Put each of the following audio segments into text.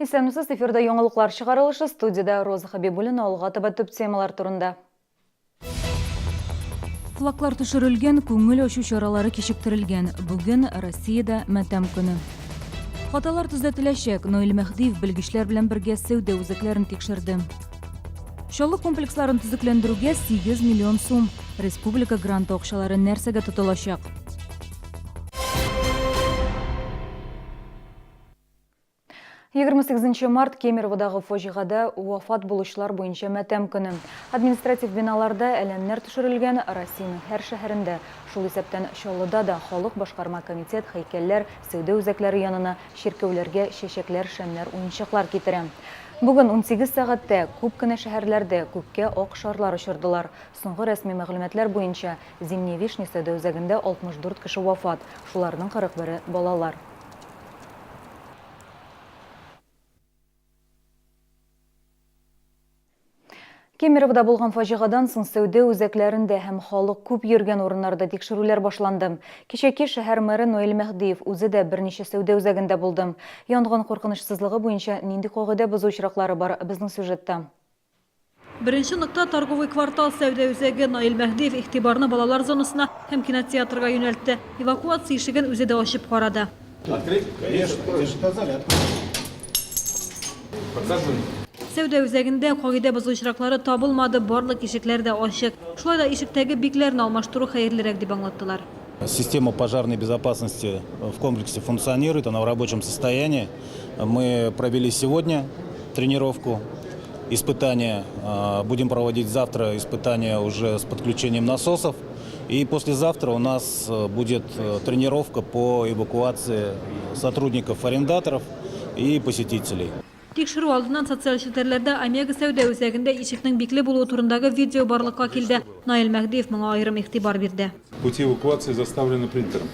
Исәнмесез, эфирда яңалыклар чыгарылышы, студиядә Роза Хәбибуллина, алга таба төп темалар турында. Флаглар төшерелгән, күңел ачу чаралары кичектерелгән. Бүген Россиядә матәм көне. Хаталар төзәтеләчәк. Наил Мәһдиев белгечләр белән бергә сәүдә үзәкләрен тикшерде. Чаллы комплексларын төзекләндерүгә 8 миллион сум. Республика гранты акчалары нәрсәгә тотылачак? 28 март Кемероводагы фаҗигадә вафат булучылар буенча матәм көне. Административ биналарда әләмнәр төшерелгән, Россиянең һәр шәһәрендә, шул исәптән Чаллыда да халык башкарма комитет, һәйкәлләр, сәүдә үзәкләре янына, чиркәүләргә чәчәкләр, шәмнәр, уенчыклар китерә. Бүген 18 сәгатьтә күп кенә шәһәрләрдә күккә ак шарлар очырдылар. Соңгы рәсми мәгълүматлар буенча, Зимние вишни сәүдә үзәгендә 64 кеше вафат, шуларның 41-е балалар. Кемеровода булган фаҗигадан соң сәүдә үзәкләрендә һәм халык күп йөргән урыннарда тикшерүләр башланды. Кичә кич шәһәр мэры Ноэль Мәһдиев үзе дә берничә сәүдә үзәгендә булды. Янгын куркынычсызлыгы буенча нинди кагыйдә бозу очраклары бар, безнең сюжетта. Беренче нокта, Торговый квартал сәүдә үзәге. Наил Мәһдиев игътибарны балалар зонасына һәм кинотеатрга юнәлтте. Эвакуация ишеген үзе дә ачып карады. Открыть? Конечно, тебе же сказали, открыть. Показывай. Сәүдә үзәгендә кагыйдә бозу очраклары табылмады, барлык ишекләр дә ачык. Шулай да ишектәге бикләрне алмаштыру хәерлерәк дип аңлаттылар. Система пожарной безопасности в комплексе функционирует, она в рабочем состоянии. Мы провели сегодня тренировку, испытания. Будем проводить завтра испытания уже с подключением насосов. И послезавтра у нас будет тренировка по эвакуации сотрудников арендаторов и посетителей. Тикшерү алдыннан социаль челтәрләрдә Омега сәүдә үзәгендә ишекнең бикле булуы турындагы видео барлыкка килде. Наил Мәһдиев моңа аерым игътибар бирде. Пути эвакуации заставлены принтером.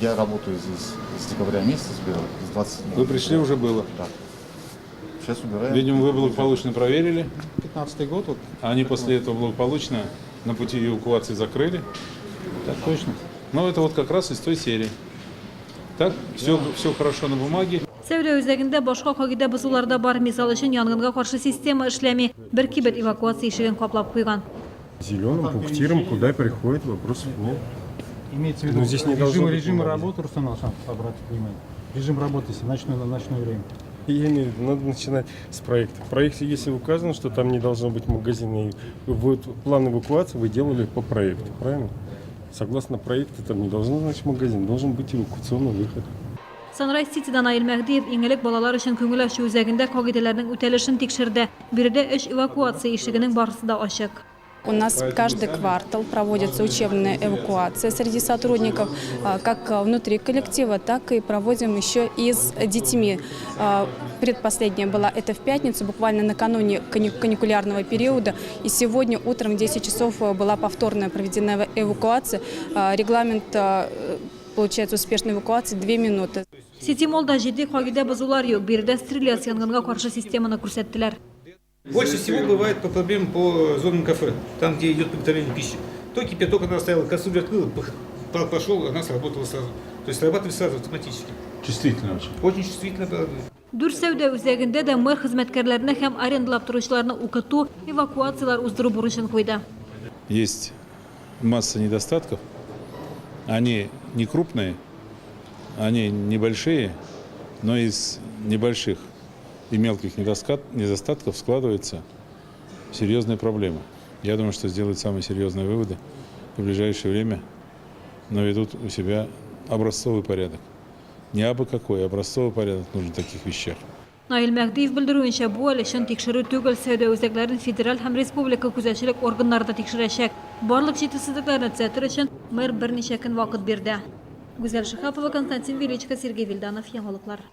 Я работаю здесь с декабря месяца, с 27 Вы пришли, уже было? Да. Сейчас убираем. Видимо, вы благополучно проверили. 15-й год. Вот. Они после этого благополучно на пути эвакуации закрыли. Так точно. Но это вот как раз из той серии. Так, все, все хорошо на бумаге. Сәүдә үзәгендә башка кагыйдә бозулар да бар. Мисал өчен, янгынга каршы система эшләми. Бер кибет эвакуация ишеген каплап куйган. Зеленым пунктиром куда приходит, вопросов нет. Имеется в виду Но здесь не режим, должно быть режим магазина. работы, Руслан Александрович, обратите внимание. Режим работы, если ночной на ночное время. Я имею в виду, надо начинать с проекта. В проекте, если указано, что там не должно быть магазина, и вот план эвакуации вы делали по проекту, правильно? Согласно проекту, там не должно значит магазин, должен быть эвакуационный выход. Sunrise City-да Наил Мәһдиев иң элек балалар өчен күңел ачу үзәгендә кагыйдәләрнең үтәлешен тикшерде. Биредә өч эвакуация ишегенең барысы да ачык. У нас каждый квартал проводится учебная эвакуация среди сотрудников, как внутри коллектива, так и проводим еще и с детьми. Предпоследняя была это в пятницу, буквально накануне каникулярного периода. И сегодня утром в 10 часов была повторная проведена эвакуация. Регламент, получается, успешной эвакуации 2 минуты. Сити Моллда җитди кагыйдә бозулар юк. Биредә Стрелец янгынга каршы системаны күрсәттеләр. Больше всего бывает по проблемам по зонам кафе, там, где идет приготовление пищи. То кипяток она оставила, кастрюлю открыла, пар пошел, она сработала сразу. То есть срабатывает сразу автоматически. Чувствительно очень. Очень чувствительно. Дүрт сәүдә үзәгендә дә мэр хезмәткәрләрне һәм арендалап торучыларны укыту, эвакуацияләр уздыру бурычын куйды. Есть масса недостатков. Они не крупные, они небольшие, но из небольших и мелких недостатков складываются серьезные проблемы. Я думаю, что сделают самые серьезные выводы в ближайшее время наведут у себя образцовый порядок. Не абы какой, а образцовый порядок нужен в таких вещах. Наил Мәһдиев белдерүенчә, бу әле чын тикшерү түгел, сәүдә үзәкләрен федераль һәм республика күзәтчелек органнары да тикшерәчәк. Барлык җитешсезлекләрне төзәтер өчен мэр берничә көн вакыт бирде. Гүзәл Шиһапова, Константин Величко, Сергей Вильданов, Яңалыклар.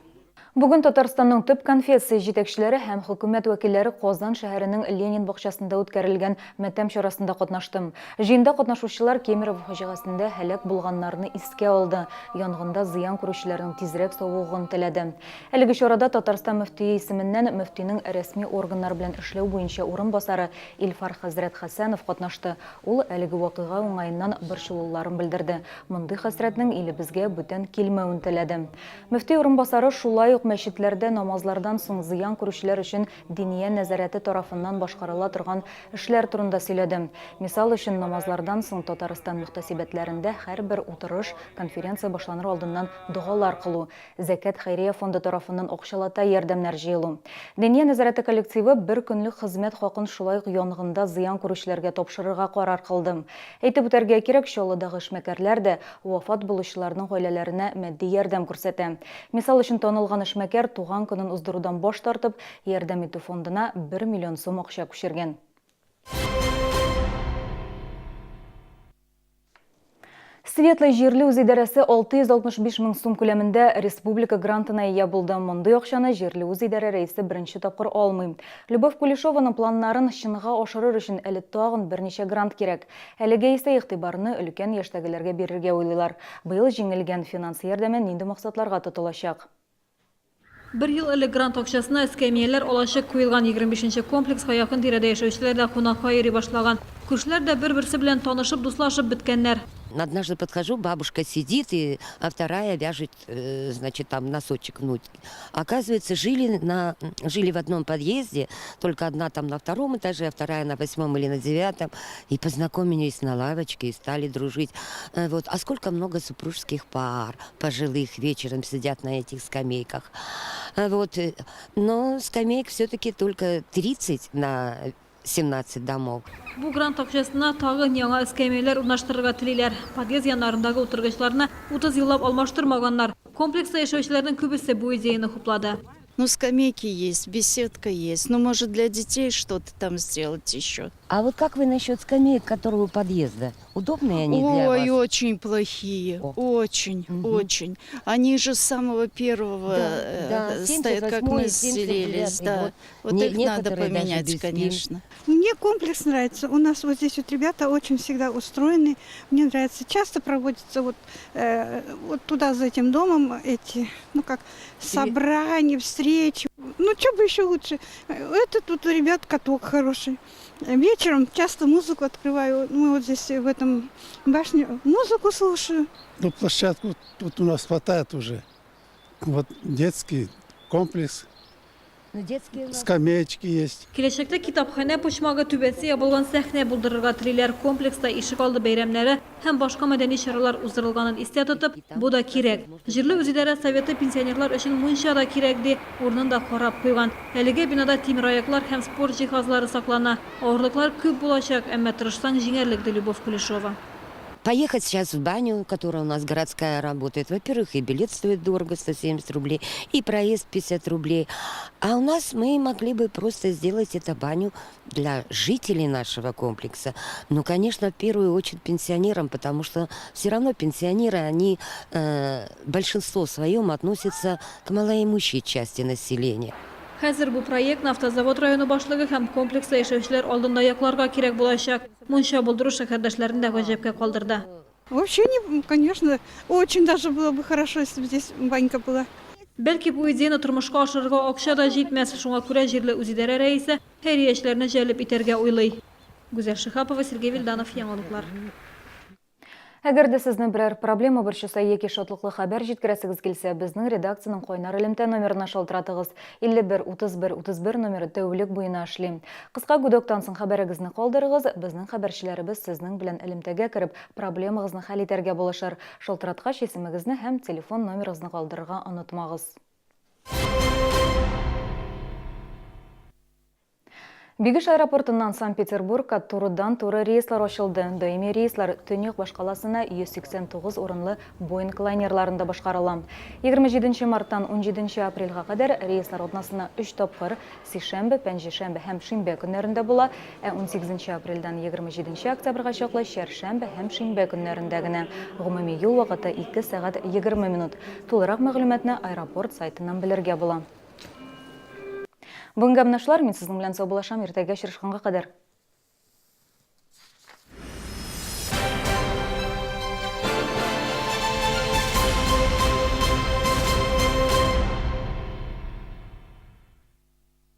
Бүген Татарстанның төп конфессия җитәкчеләре һәм хөкүмәт вәкилләре Казан шәһәренең Ленин бакчасында үткәрелгән матәм чарасында катнашты. Җыенда катнашучылар Кемерово фаҗигасендә һәлак булганнарны искә алды, янгында зыян күрүчеләрнең тизрәк савыгуын теләде. Әлеге чарада Татарстан мөфтие исеменнән мөфтинең рәсми органнар белән эшләү буенча урынбасары Илфар хәзрәт Хәсәнов катнашты. Ул әлеге вакыйга уңаеннан борчылуларын белдерде, мондый хәсрәтнең илебезгә бүтән килмәвен теләде. Мөфти урынбасары шулай ук ук мәчетләрдә намазлардан соң зыян күрүчеләр өчен Диния нәзарәте тарафыннан башкарыла торган эшләр турында сөйләде. Мисал өчен, намазлардан соң Татарстан мөхтәсибәтләрендә һәрбер утырыш, конференция башланыр алдыннан догалар кылу, Зәкят хәйрия фонды тарафыннан акчалата ярдәмнәр җыелу. Диния нәзарәте коллективы бер көнлек хезмәт хакын шулай ук янгында зыян күрүчеләргә тапшырырга карар кылды. Әйтеп үтәргә кирәк, Чаллыдагы эшмәкәрләр дә вафат булучыларның гаиләләренә матди ярдәм күрсәтә. Мисал өчен, танылган эшмәкәр туган көнен уздырудан баш тартып, ярдәм итү фондына бер миллион сум акча күчергән. Светлый җирле үзидарәсе 665 мең сум күләмендә республика грантына ия булды. Мондый акчаны җирле үзидарә рәисе беренче тапкыр алмый. Любовь Кулешованың планнарын чынга ашырыр өчен әле тагын берничә грант кирәк. Әлегә исә игътибарны өлкән яшьтәгеләргә бирергә уйлыйлар. Быел җиңелгән финанс ярдәме нинди максатларга тотылачак? Бер ел элек грант акчасына эскәмияләр алачык куелган 25 нче комплекска якын-тирәдә яшәүчеләр дә кунакка йөри башлаган. Күршеләр дә бер-берсе белән танышып, дуслашып беткәннәр. Однажды подхожу, бабушка сидит, и, а вторая вяжет, значит, там носочек внучке. Оказывается, жили, на, жили в одном подъезде, только одна там на втором этаже, а вторая на восьмом или на девятом. И познакомились на лавочке и стали дружить. Вот. А сколько много супружеских пар пожилых вечером сидят на этих скамейках. Вот. Но скамеек все-таки только 30 на 17 домов. Бу грант акчасына тагын яңа эскәмияләр урнаштырырга телиләр. Подъезд яннарындагы утыргычларны 30 еллап алмаштырмаганнар. Комплекста яшәүчеләрнең күбесе бу идеяне хуплады. Ну, скамейки есть, беседка есть. Ну, может, для детей что-то там сделать еще. А вот как вы насчет скамеек, которые у подъезда? Удобные они для Ой, вас? очень плохие, очень, очень. Они же с самого первого Да, да, стоят, как мы 78-й, селились, 79-й да. год. Вот Не- их надо некоторые даже поменять, без спин. конечно. Мне комплекс нравится. У нас вот здесь вот ребята очень всегда устроены. Мне нравится. Часто проводятся вот, вот туда, за этим домом, эти, ну как, собрания, встречи. Ну, что бы еще лучше? Это тут у ребят каток хороший. Вечером часто музыку открываю. Мы вот здесь в этом башне музыку слушаю. Ну, площадку тут у нас хватает уже. Вот детский комплекс, Ну, детские у нас скамеечки есть. Киләчәктә китапханә почмагы түбәсе ябылган сәхнә булдырырга телиләр. Комплекста ишек алды бәйрәмнәре һәм башка мәдәни чаралар уздырылганын истә тотып, бу да кирәк. Җирле үзидарә советы пенсионерлар өчен мунча да кирәк ди, урынын да карап куйган. Әлегә бинада тимераяклар һәм спорт җиһазлары саклана. Авырлыклар күп булачак, әмма тырышсаң җиңәрлек, ди Любовь Кулешова. Поехать сейчас в баню, которая у нас городская работает, во-первых, и билет стоит дорого, 170 рублей, и проезд 50 рублей. А у нас мы могли бы просто сделать эту баню для жителей нашего комплекса. Ну, конечно, в первую очередь пенсионерам, потому что все равно пенсионеры, они большинство своем относятся к малоимущей части населения. Хәзер бу проектны Автозавод районы башлыгы һәм комплекста яшәүчеләр алдында якларга кирәк булачак. Мунча булдыру шәһәрдәшләрен дә гаҗәпкә калдырды. Вообще, не, конечно, очень даже было бы хорошо, если бы здесь банька была. Бәлки бу идеяне тормышка ашырырга акча да җитмәс, шуңа күрә җирле үзидарә рәисе хәйриячеләрне җәлеп итәргә уйлый. Гүзәл Шиһапова, Сергей Вильданов, Яңалыклар. Әгәр дә сезне берәр проблема борчыса яки шатлыклы хәбәр җиткерәсегез килсә, безнең редакциянең кайнар элемтә номерына шалтыратыгыз. 51 31 31 номеры тәүлек буена эшли. Кыска гудоктан соң хәбәрегезне калдырыгыз, безнең хәбәрчеләребез сезнең белән элемтәгә кереп, проблемагызны хәл итәргә булышыр. Шалтыраткач исемегезне һәм телефон номерыгызны калдырырга онытмагыз. Бигеш аэропортыннан Санкт-Петербургка турыдан-туры рейслар ачылды. Даими рейслар төньяк башкаласына 189 урынлы Боинг лайнерларында башкарыла. 27 марттан 17 апрельгә кадәр рейслар атнасына 3 тапкыр сишәмбе, пәнҗешәмбе һәм шимбә көннәрендә була, ә 18 апрельдән 27 октябрьгә чаклы чәршәмбе һәм шимбә көннәрендә генә. Гомуми юл вакыты 2 сәгать 20 минут. Тулырак мәгълүматны аэропорт сайтыннан белергә була. Бүгенгә менә шулар, мин сезнең белән саубуллашам, иртәгә очрашканга кадәр.